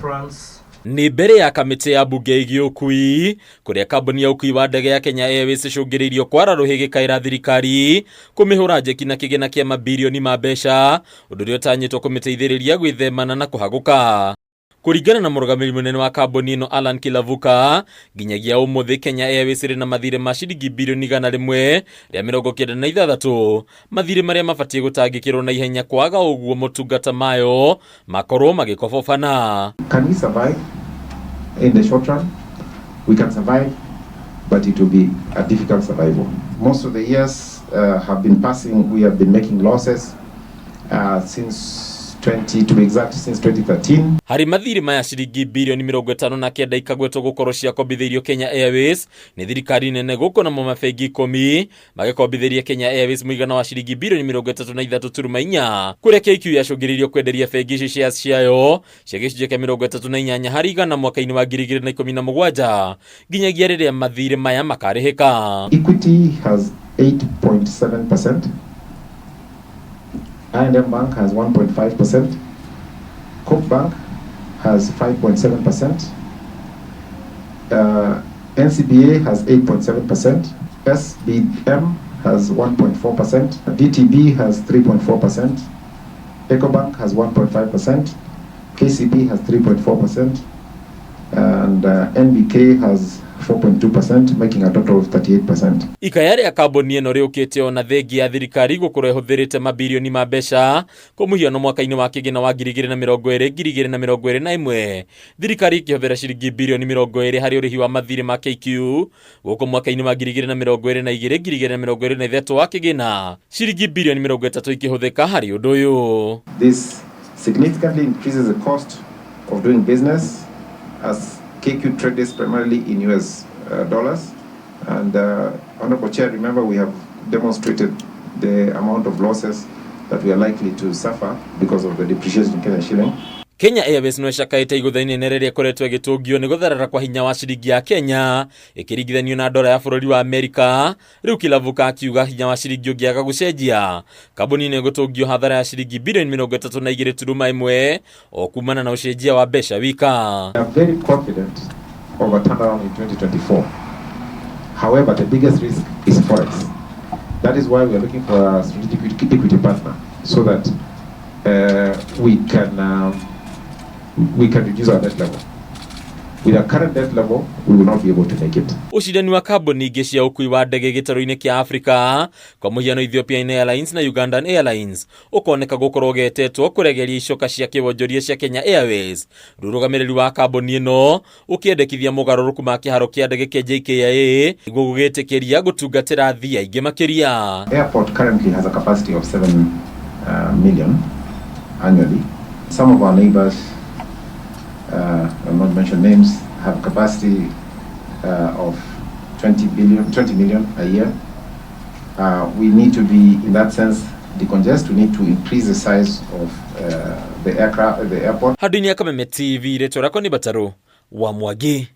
France. Nĩ mbere ya kamĩtĩ ya mbunge ĩgiĩ ũkui kũrĩa kambuni ya ũkui wa ndege ya Kenya Airways ĩcũngĩrĩirio kwara rũhĩ gĩkaĩra thirikari kũmĩhũra njeki na kĩgĩna kĩa mabirioni ma mbeca, ũndũ ũrĩa ũtanyĩtwo kũmĩteithĩrĩria gwĩthemana na kũhagũka. Kũringana na mũrũgamĩrĩri mũnene wa kambuni ĩno Alan Kilavuka, nginyagia ũmũthĩ Kenya Airways ĩrĩ na mathirĩ ma ciringi birioni 196, mathirĩ marĩa mabatiĩ gũtangĩkĩrwo na ihenya, kwaga ũguo motungata mayo makorwo magĩkobobana. Can we survive in the short run? We can survive, but it will be a difficult survival. Most of the years have been passing, we have been making losses since 20, to be exact, since 2013. Harĩ mathirĩ maya, ciringi birioni 59 ikagwetwo gũkorwo ciakombithĩirio Kenya Airways nĩ thirikari nene gũkũ, namo mabengi 10 magĩkombithĩria Kenya Airways mũigana wa ciringi birioni 33.4, kũrĩa KQ yacũngĩrĩirio kwenderia bengi ici shares ciayo cia gĩcunjĩ kĩa 38% mwaka-inĩ wa 2017 nginyagia rĩrĩa mathirĩ maya makarĩhĩka. Equity has 8.7%. I&M Bank has 1.5%. Coop Bank has 5.7%. NCBA has 8.7%. SBM has 1.4%. DTB has 3.4%. EcoBank has 1.5%. KCB has 3.4%. And NBK has 4.2%, making a total of 38%. Ikaya rĩa kambuni ĩno rĩũkĩte ona thengia ya thirikari gũkorwo ĩhũthĩrĩte mabirioni ma mbeca. Kwa mũhiano, mwaka-inĩ wa kĩgĩna wa 2020 2021, thirikari ĩkĩhũthĩra ciringi birioni 20 harĩ ũrĩhi wa mathirĩ ma KQ, gũkũ mwaka-inĩ wa 2022 2023 wa kĩgĩna ciringi birioni 30 ikĩhũthĩka harĩ ũndũ ũyũ. This significantly increases the cost of doing business as KQ trades primarily in US dollars. And Honorable Chair, remember we have demonstrated the amount of losses that we are likely to suffer because of the depreciation in Kenya shilling. Kenya Airways no ĩcakaĩte igũtha inene rĩrĩa ĩkoretwo ĩgĩtũngio nĩ gũtherera kwa hinya wa ciringi ya Kenya ĩkĩringithanio na ndora ya bũrũri wa Amerika. Rĩu Kilavuka akiuga hinya wa ciringi ũngĩaga gũcenjia, kambuni nĩ ĩgũtũngio hathara ya ciringi birioni 32.1 o kumana na ũcenjia wa mbeca wika. We are very confident of a turnaround in 2024. However, the biggest risk is Forex. That is why we are looking for a strategic equity partner so that we can reduce our debt level. With our current debt level, we will not be able to make it. Ũcindani wa kambuni ingĩ cia ũkui wa ndege gĩtarũ-inĩ kĩa Afrika, kwa mũhiano Ethiopian Airlines na Ugandan Airlines, ũkoneka gũkorwo ũgetetwo kũregeria icoka cia kĩwonjoria cia Kenya Airways, rũrũgamĩrĩri wa kambuni ĩno ũkĩendekithia mogarũrũku ma kĩharo kĩa ndege kĩa JKIA nĩguo gũgĩtĩkĩria gũtungatĩra athii aingĩ makĩria. Airport currently has a capacity of 7 million annually. Some of our neighbors, I'll not mention names, have capacity of 20 billion, 20 million a year. We need to be, in that sense, decongest. We need to increase the size of the aircraft, the airport. Handũ-inĩ ya Kameme TV, rĩtwa rĩakwa nĩ Batarũ wa Mwangi.